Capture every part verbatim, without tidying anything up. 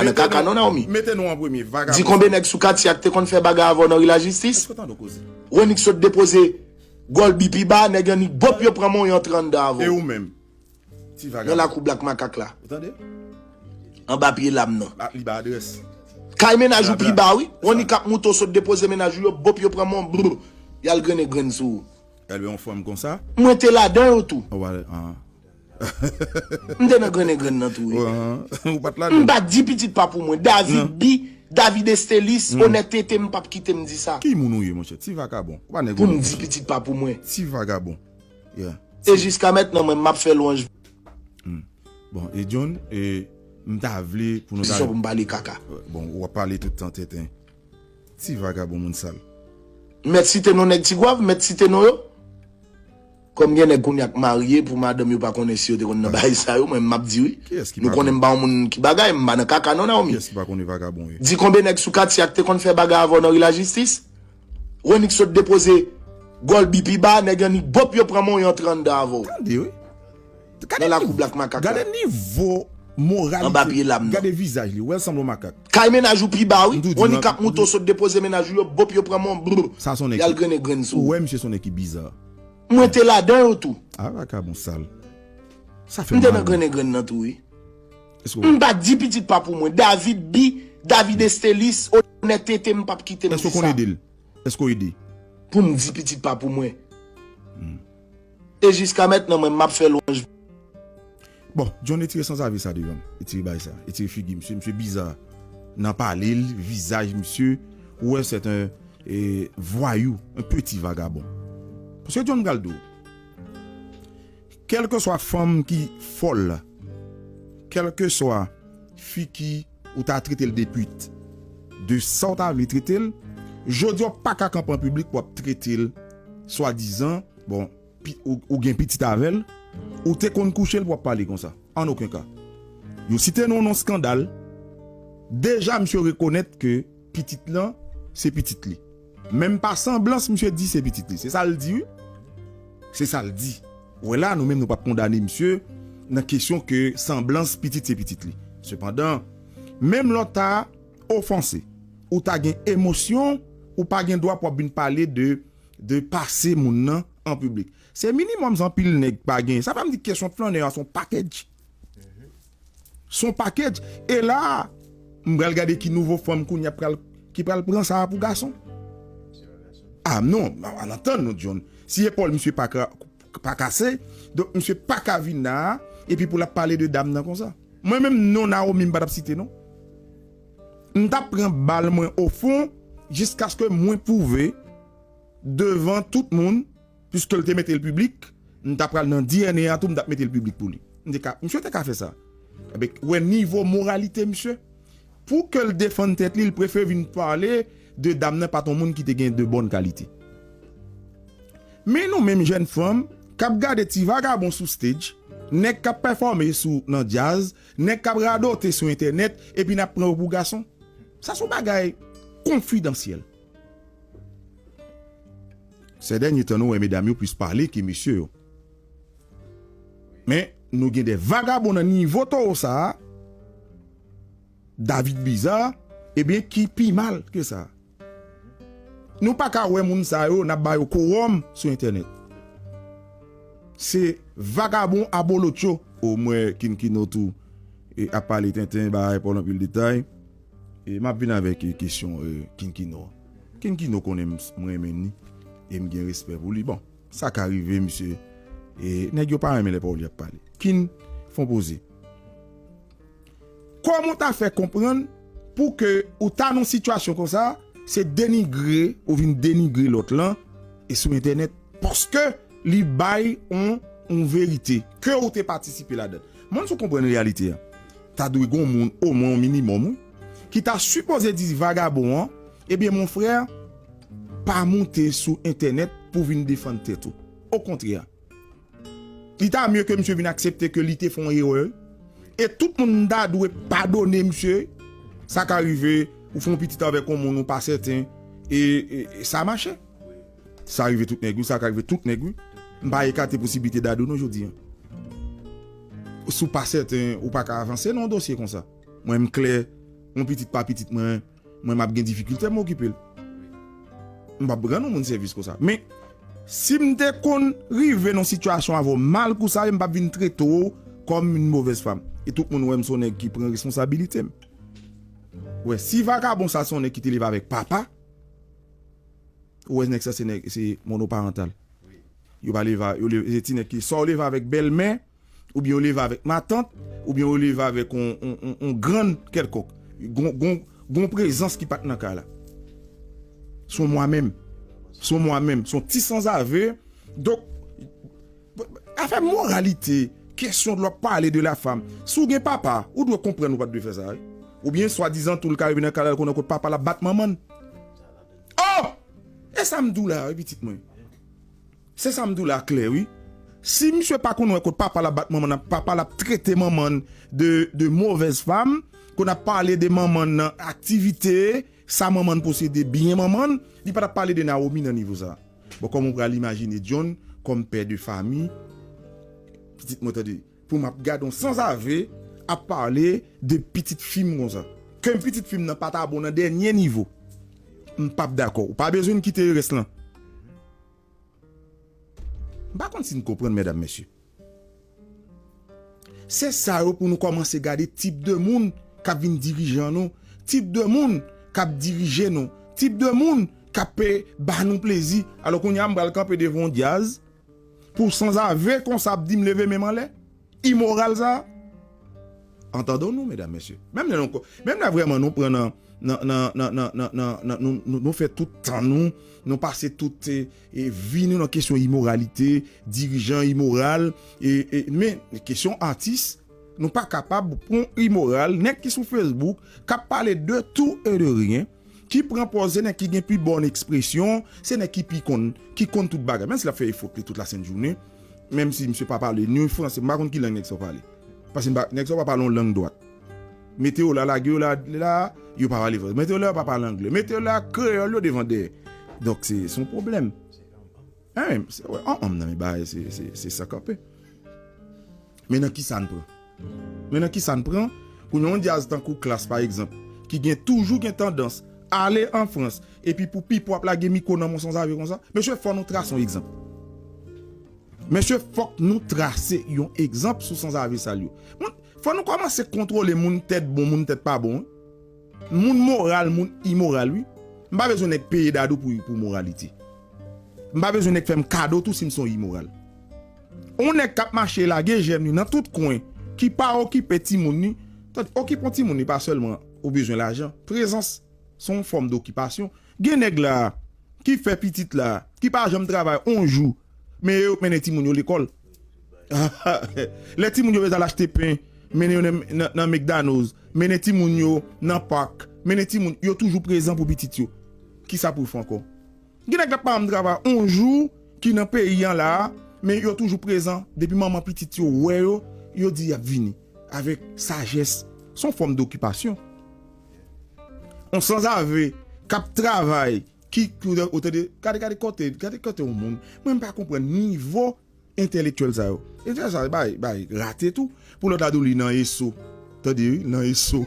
nan kaka non, Naomi. Mete nou an premye, vagabon. Di konbyen nèg sou katye a k te konn fè bagay avè w nan ri lajistis? Èske w tande koze? Wennick sot depoze gòl bi pi ba, nèg Yannick Bop yo pran mwen, yo antre anndan avè w. E ou menm? Ti vagabon. Nan lakou Black Makak la. Ou tande? Anba pye lam nan. Li ba adrès. Kay mennaj ou pi ba, wi. Wennick ap moute, w sot depoze mennaj ou yo, Bop yo pran mwen, brr, y al grennen grenn sou ou. Elbe yon fanm konsa? Mwen te ladan yo tou. Ou pa, ah. M te nan grennen grenn nan tou, wi. Ou pa t ladan. M pa t di pitit pa pou mwen. David B, David Estelis, onètete m p ap kite m di sa. Ki moun ou ye, monchè? Ti vagabon. Ou pa nèg onèt, monchè. Pou m di pitit pa pou mwen. Ti vagabon. Yeah. E jiska mentnan, mwen, m ap fè lwanj. Hmm. Bon, e John, e, m ta vle pou nou ta... Pozisyon pou m pale kaka. Bon, w ap pale tout tan tenten. Ti vagabon moun sal. Mèt site non nèg Tigwav, mèt site non yo. Kòm gen nèg kounye a k marye pou madanm yo pa konnen si yo te konn nan bagay sa yo, mwen m ap di wi. Nou konnen m pa yon moun ki bagay, m pa nan kaka non, Naomi. Kiyès ki pa konnen vagabon ye? Di konbyen nèg sou katye a k te konn fè bagay avè w nan ri lajistis? Wennick sot depoze gòl bi pi ba, nèg Yannick Bop yo pran mwen, yo antre anndan avè w. Tande wi. Nan lakou Black Makak la. Gade nivo moralite. Anba pye lam nan. Gade vizaj li. Wè l sanble yon makak. Kay mennaj ou pi ba wi. Wennick ap moute, w sot depoze mennaj ou yo, Bop yo pran mwen, brr. Sa se yon nèg ki... Y al grennen grenn sou ou. Ou wè misye se yon nèg ki biza. Mwen te ladan yo tou. Ah, vagabon sal. Sa fè mal. M te nan grennen grenn nan tou, wi. M pa t di pitit pa pou mwen. David B, David Estelis, onètete m p ap kite m di sa. Èske w konn ede l? Èske w ede? Pou m di pitit pa pou mwen. Hmm. E jiska mentnan, mwen, m ap fè lwanj. Bon, John retire sanzave sa devan m. Retire bagay sa. Retire figi misye. Misye biza. Nan pale l, vizaj misye, ou wè se yon, e, vwayou, yon peti vagabon. Paske John pral di w, kèlkeswa fanm ki fòl la, kèlkeswa fi ki ou ta trete l de pit, de sa w ta vle trete l, jodi a w pa ka kanpe an piblik pou w ap trete l swadizan, bon, pi-, ou, ou gen pitit avè l, ou te konn kouche l pou w ap pale konsa. An okenn ka. Yo site non w nan skandal, deja misye rekonèt ke pitit lan, se pitit li. Menm pa sanblans, misye di se pitit li. Se sa l di, wi. Se sa l di. Ou wè la, nou menm, nou p ap kondane misye nan kesyon ke sanblans pitit se pitit li. Sepandan, menm lè w ta ofanse, ou ta gen emosyon, ou pa gen dwa pou w ap vin pale de, de pase moun nan an piblik. Se minimòm sa anpil nèg pa gen. Sa fè m di kesyon flannè a se yon package. Se yon package. E la, m pral gade ki nouvo fanm kounye a pral, ki pral pran sa a pou gason. Ah non, ann antann nou, John. Si epòl misye pa ka, pa kase, donk misye pa ka vin la a, epi pou l ap pale de dam nan konsa. Mwen menm, non Naomi, m pa t ap site non. M t ap pran bal mwen ofon, jiskaske mwen pwouve devan tout moun, piske l te mete l piblik, m ta pral nan D N A a tou, m t ap mete l piblik pou li. M te ka, misye te ka fè sa. Ebyen, wè nivo moralite misye. Pou ke l defann tèt li, l prefere vin pale de dam nan pa t yon moun ki te gen de bòn kalite. Men nou menm jèn fanm k ap gade ti vagabon sou stage, nèg k ap pèfòme sou, nan djaz, nèg k ap radote sou entènèt, epi n ap pran yo pou gason. Sa se yon bagay konfidansyèl. Sè dènye tan nou wè medam yo plis pale ke mesye yo. Men, nou gen de vagabon nan nivo towo sa a, David Biza, ebyen, ki pi mal ke sa. Nou pa ka wè moun sa yo, n ap ba yo kowòm sou entènèt. Se vagabon abolotcho. O, m wè Kinkino tou, e, ap pale tenten, ba epòl anpil detay. E m ap vin avèk, e, kesyon, e, Kinkino. Kinkino konnen m, m renmen li, e m gen respè pou li. Bon, sa ka rive, misye. E nèg yo pa renmen lè pawòl y ap pale. Kin, fè yon poze. Kòman w ta fè konprann pou ke ou ta nan sitiyasyon konsa, se denigre, ou vin denigre lòt lan, e sou entènèt, paske li bay on, on verite, ke ou te patisipe ladan. Mwen, si w konprann reyalite a, ta dwe gen yon moun, omwen yon minimòm, wi, ki ta sipoze di vagabon an, ebyen, mon frè, pa moute sou entènèt pou vin defann tèt ou. Okontrè, li ta mye ke misye vin aksepte ke li te fè yon erè, wi. E tout moun ta dwe padone misye. Sa ka rive, ou fè yon pitit avèk yon moun ou pa sèten, e, e, e sa mache. Sa rive tout nèg, wi, sa ka rive tout nèg, wi. M pa ekate posiblite Dadou non jodi a. Si w pa sèten, ou pa ka avanse nan yon dosye konsa. Mwen, m klè, Yon pitit pa pitit mwen, mwen m ap gen difikilte m okipe l. M p ap rann yon moun sèvis konsa. Men, si m te konn rive nan sitiyasyon avè w mal konsa, m p ap vin trete w kòm yon movèz fanm. E tout moun wè m se yon nèg ki pran responsabilite m. Wè, si vagabon sa se yon nèg ki te leve avèk papa, ou wè nèg sa se nèg, se monoparantal. Yo pa leve, yo leve, se ti nèg ki, swa yo leve avèk bèlmè, oubyen yo leve avèk matant, oubyen yo leve avèk yon, yon, yon, yon grann kèlkonk. Gon, gon, gon prezans ki pa t nan kay la. Se yon mwa menm. Se yon mwa menm. Se yon ti sanzave. Donk, afè moralite, kesyon de l ap pale de la femme. Si w gen papa, ou dwe konprann ou pa t dwe fè sa, wi. Oubyen, swadizan, tou l ka rive nan kay la, l konnen kot papa l ap bat manman l. Oh! E sa m di w la, wi, pitit mwen. Se sa m di w la klè, wi. Si misye pa konn wè kot papa l ap bat manman l, papa l ap trete manman l de, de movèz fanm, konn ap pale de manman l nan aktivite, sa manman l posede, byen manman l, li pa t ap pale de Naomi nan nivo sa. Bon, kòman w pral imajine John kòm pè de fami, pitit mwen tande, pou m ap gade yon sanzave ap pale de pitit fi m konsa. Ke pitit fi m nan pa ta bon nan dènye nivo. M p ap dakò. Ou pa bezwen kite rès lan. M pa konn si n konprann, medam, mesye. Se sa yo pou nou kòmanse gade tip de moun k ap vin dirije nou, tip de moun k ap dirije nou, tip de moun k ap pe ba nou plezi. Alò, kounye a, m pral kanpe devan yon djaz pou sanzave konsa ap di m leve men m anlè. Imoral sa. Entendons-nous, medam, mesye. Menm lè nou, menm lè vrèman nou pran nan, nan, nan, nou, nou, nou fè tout tan nou, nou pase tout, e, e, vi nou nan kesyon imoralite, dirijan imoral, e, e, men kesyon atis, nou pa kapab pran imoral, nèg ki sou Facebook, k ap pale de tout e de rien, ki pran pòz se nèg ki gen pi bòn ekspresyon, se nèg ki pi konn, ki konn tout bagay. Menm si l ap fè efò li tout lasent jounen, menm si misye pa pale ni franse, m pa konn ki lang nèg sa yo pale. Paske m pa, nèg sa yo pa pale yon lang dwat. Mete yo la, lage yo la, la, yo pa pale franse. Mete yo la, yo pa pale angle. Mete yo la, kreyòl yo devan dèyè. Donk, se, se yon pwoblèm. An, se, wè, an, an, nan men bagay, se, se, se sa k ap. Men nan kisa n pran? Men nan kisa n pran? Kounye a, yon djaz tankou Klass, pa egzanp, ki gen, toujou gen tandans ale an Frans, epi pou Pipo ap lage mikwo nan men w sanzave konsa. Mesye, fò nou trase yon egzanp. Mesye, fòk nou trase yon egzanp sou sanzave sa yo. Moun, fò nou kòmanse kontwole moun tèt bon, moun tèt pa bon, wi. Moun moral, moun imoral, wi. M pa bezwen nèg peye dadou pou, pou moralite. M pa bezwen nèg fè m kado tou si m se yon imoral. Yon nèg k ap mache lage jèm li nan tout kwen, ki pa okipe timoun li. Tande, okipe yon timoun li pa sèlman ou bezwen lajan. Prezans se yon fòm dokipasyon. Gen nèg la ki fè pitit la, ki pa janm travay yon jou, men yo mennen timoun yo lekòl. Lè timoun yo bezwen al achte pen, mennen yo nan, nan, nan McDonald's, mennen timoun yo nan pak, mennen timoun yo toujou prezan pou pitit yo. Kisa pou w fè ankò? Gen nèg la pa janm travay yon jou ki nan peyi an la, men yo toujou prezan. Depi manman pitit yo wè yo, yo di y ap vini. Avèk sajès, se yon fòm dokipasyon. Yon sanzave k ap travay, ki, ki, ou tande, gade, gade kote, gade kote yon moun. Mwen, m pa konprann nivo entèlektyèl sa yo. Entèlektyèl sa yo, bay, bay, rate tou. Pou lòt la di w li nan eso. Tande, wi, nan eso.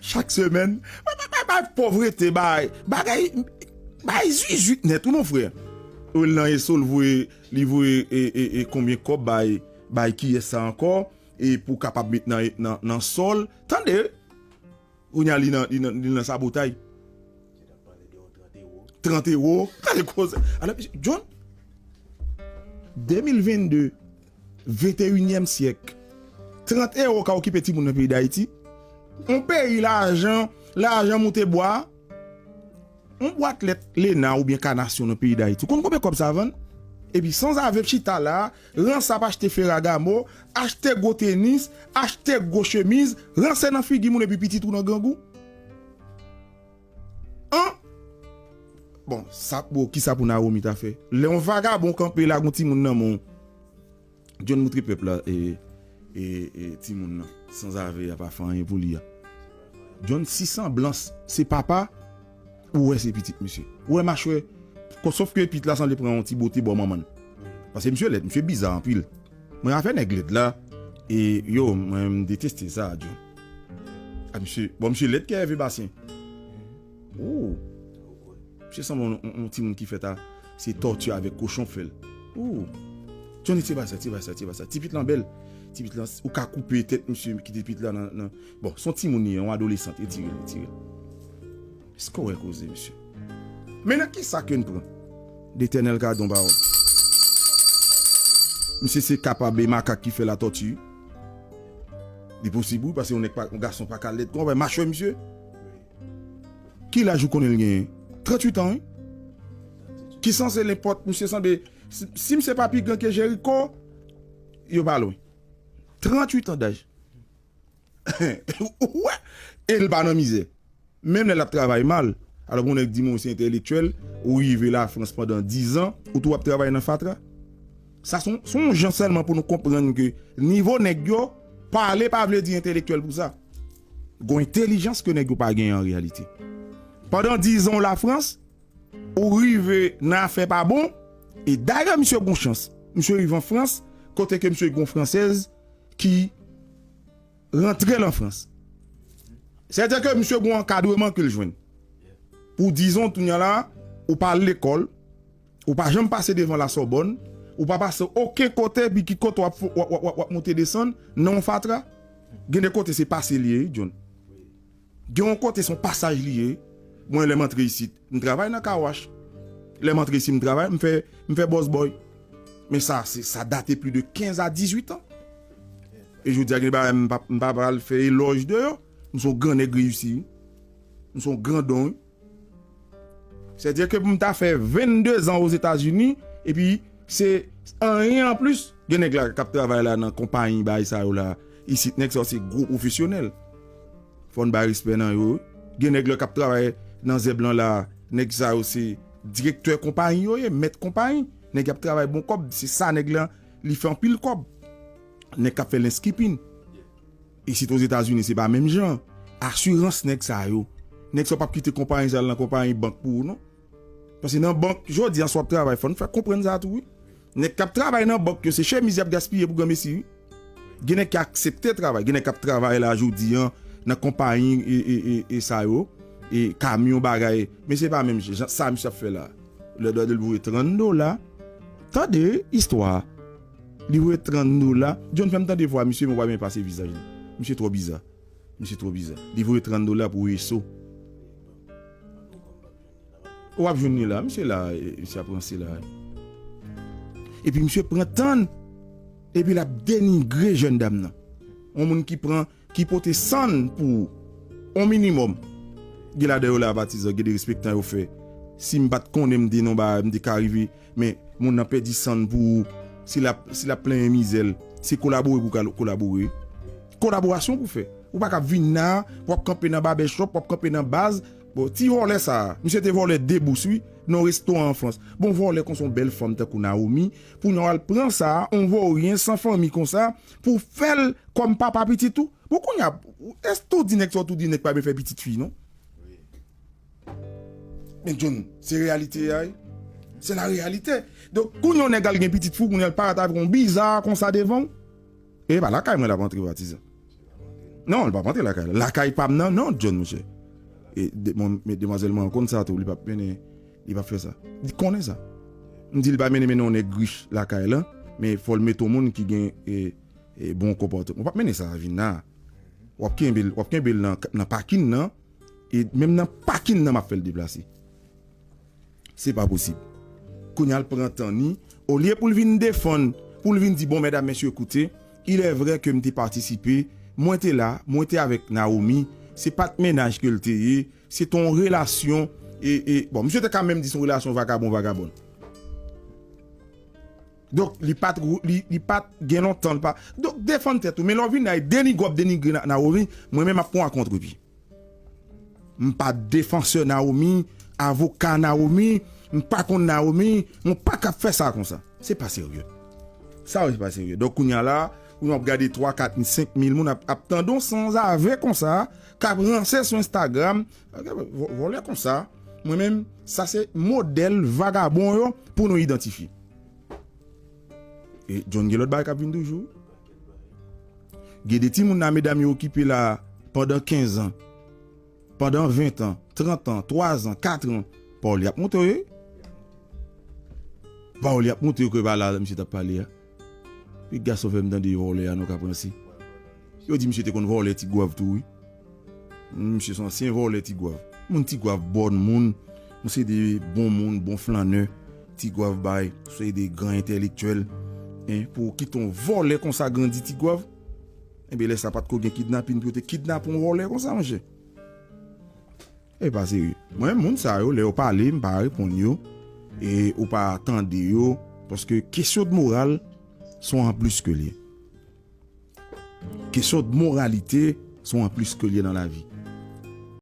Chak semèn, bay, bay, bay, bay, povrete, bay, bagay, bay, zuizwit nèt, wi, mon frè. Ou nan eso, l voye, li voye, e, e, e, konbyen kòb bay, bay kiyès sa ankò, e pou kapab met nan, nan, nan sòl. Tande, wi. Kounye a, li nan, li nan, li nan sabotay. Trant ewo. Tande koze. Alò, John, de mil venn de, venteyinyèm syèk, trant ewo ka okipe timoun nan peyi Dayiti. Yon peyi lajan, lajan moute bwa. Yon bwat lèt Lena oubyen Kanasyon nan peyi Dayiti. Ou konn konbyen kòb sa vann? Epi sanzave chita la, ranse ap achte Ferragamo, achte gwo tenis, achte gwo chemiz, ranse nan figi moun epi pitit ou nan grangou. An? Bon, sa, bon, kisa pou Nawomi ta fè? Lè yon vagabon kanpe la, gon timoun nan men w, John moutre pèp la, e, e, e, timoun nan, sanzave a pa fè anyen pou li a. John, si sanblans se papa, ou wè se pitit misye. Ou wè machwè, ko-, sòf ke pitit la sanble pran yon ti bote bò manman l. Paske misye lèd, misye biza anpil. Mwen afè nèg lèd la, E yo, mwen, m deteste sa, John. A, misye, bon, misye lèd ke Ève Basyen. Oh. Misye sanble yon, yon, yon timoun ki fèt a, se tòti avèk kochon fè l. Oh. Johnny, ti bagay sa, ti bagay sa, ti bagay sa. Ti pitit lan bèl. Ti pitit lan, ou ka koupe tèt misye, kite pitit lan nan, nan. Bon, se yon timoun li ye, yon adolesant, retire l, retire l. Èske w wè koze, mesye? Men nan kisa ke n pran? Letènèl ka don ba w. Misye se kapab e makak ki fè latòti. Li posib, wi, paske yon nèg pa, yon gason pa ka lèd konsa, machwè, misye. Ki laj ou konnen l genyen? Tranntuit an, wi. Ki sanse nenpòt, misye sanble, si, si misye pa pi gran ke Jeriko, yo pa lwen. Tranntuit an daj. Ou wè? E l pa nan mizè. Menm lè l ap travay mal. Alò, pou yon nèg di mwen ou se entèlektyèl, ou rive Lafrans pandan diz an, ou tou ap travay nan fatra. Sa se yon, se yon jan sèlman pou nou konprann ke nivo nèg yo, pale pa vle di entèlektyèl pou sa. Gon entèlijans ke nèg yo pa genyen an reyalite. Pandan diz an Lafrans, ou rive nan afè pa bon, e dayè misye gon chans. Misye rive an Frans, kote ke misye gon fransèz ki rantre l an Frans. Sètadi ke misye gon ankadreman ke l jwenn. Pou diz an, kounye a la, ou pa al lekòl, ou pa janm pase devan Lasòbòn, ou pa pase okenn kote, epi ki kote w ap, w ap, w ap, w ap, w ap monte desann, nan yon fatra. Gen de kote se pase li ye, John. Gen yon kote se yon pasaj li ye. Mwen, lè m antre isit, m travay nan car wash. Lè m antre isit, m travay, m fè, m fè boss boy. Men sa, se, sa date plis de kenz a dizuit an. E jodi a, gen de bagay m pa, m pa pral fè elòj de yo. M se yon gran nèg reyisi, wi. M se yon grandon, wi. Sètadi ke pou m ta fè vennde zan Ozetazini, epi se anyen anplis, gen nèg la k ap travay la nan konpayi bagay sa yo la. Isit, nèg sa yo se gwo pwofesyonèl. Fò n bay respè nan yo. Gen nèg la k ap travay nan zèb lan la, nèg sa yo se direktè konpayi yo ye, mèt konpayi. Nèg y ap travay bon kòb, se sa nèg la, li fè anpil kòb. Nèg k ap fè landscaping. Isit Ozetazini, se pa menm jan. Asirans nèg sa yo. Nèg sa yo p ap kite konpayi sa al nan konpayi bank pou ou, non. Paske nan bank, jodi a, si w ap travay, fò n fè konprann sa tou, wi. Nèg k ap travay nan bank yo, se chemiz y ap gaspiye pou granmesi, wi. Gen nèg ki aksepte travay, gen nèg k ap travay la jodi a, nan konpayi e, e, e, e sa yo, e kamyon bagay. Men se pa menm jan, sa misye ap fè la. Lè dwa de l voye trant dola. Tande istwa a. Li voye trant dola. John fè m tande vwa misye, men w pa menm pase vizaj li. Misye twò biza. Misye twò biza. Li voye trant dola pou Esso. W ap jwenn li la, misye la, e, misye ap ranse la. Epi misye pran tan l, epi l ap denigre jèn dam nan. Yon moun ki pran, ki pote san l pou ou, yon minimòm. Gen ladan yo la, patizan, gen de respektan yo fè. Si m pa t konnen, m te nan bagay, m te ka rive, men moun nan pèdi san l pou ou. Si l ap, si l ap plenyen mizè l, se kolabore pou kal-, kolabore. Kolaborasyon pou fè. Ou pa ka vin la, w ap kanpe nan babèchòp, w ap kanpe nan baz. Bon, ti vòlè sa a, misye te vòlè de bous, wi, nan yon restoran an Frans. Bon, vòlè konsa, yon bèl fanm tankou Naomi, pou nou al pran sa a, yon voryen san fanmi konsa, pou fè l kòm papa pitit ou. Bon, kounye a, èske w di nèg sa, w tou di nèg pa vle fè pitit fi, non? Men John, se reyalite a, wi. Se la reyalite. Donk, kounye a yon nèg al gen pitit fi w, kounye a l parèt avèk yon biza konsa devan w. E pa lakay mwen l ap antre, patizan. Non, l p ap antre lakay la. Lakay pa m nan, non, John, monchè. E de-, mwen, men demwazèl mwen an konn sa tou, li p ap mennen, li p ap fè sa. Li konnen sa. M di l pa mennen, mennen yon nèg rich lakay la, men fò l mete yon moun ki gen, e, e, bon konpòtman. W ap mennen sa vin la. W ap kenbe l, w ap kenbe l nan, nan pakin nan, e menm nan pakin nan, m ap fè l deplase. Se pa posib. Kounye a l pran tan ni, olye pou l vin defann, pou l vin di, bon, medam, mesye, koute, il est vrai ke m te patisipe, mwen te la, mwen te avèk Naomi, se pa t mennaj ke l te ye, se t on relasyon, e, e, bon, misye te ka menm di se on relasyon vagabon, vagabòn. Donk, li pa t, li, li pa t gen lontan, li pa, donk, defann tèt ou, men lè w vin la, e denigre w ap denigre Na-, Naomi, mwen menm ap pran w a kontrepye. M pa defansè Naomi, avoka Naomi, m pa konn Naomi, mwen pa ka fè sa konsa. Se pa serye. Sa yo se pa serye. Donk, kounye a la, ou ap gade twa, kat, senk mil moun ap, ap tande yon sanzave konsa, k ap ranse sou Instagram. Vò-, vòlè konsa, mwen menm, sa se modèl vagabon yo pou nou idantifye. E John gen lòt bagay k ap vin toujou. Gen de timoun la, medam, yo okipe la pandan kenz an, pandan ven an, trant an, twa zan, kat an. Pawòl y ap monte w, wi. Pawòl y ap monte w ke pa la misye t ap pale a. Pi gason fè m tande vòlè a, nou ka panse. Yo di misye te konn vòlè Ti Gwav tou, wi. Misye se ansyen vòlè Ti Gwav. Moun Ti Gwav bon moun. Nou se de bon moun, bon flannè. Ti Gwav bay, se de gran entèlektyèl. Hein, pou w kite yon vòlè konsa grandi Ti Gwav. Enben, lè sa pa t ko gen kidnapin pou yo te kidnape yon vòlè konsa, monchè. E pa serye. Mwen, moun sa yo, lè yo pale, m pa reponn yo. E ou pa tande yo. Paske kesyon de moral, se yon anplis ke l ye. Kesyon de moralite, se yon anplis ke l ye nan lavi.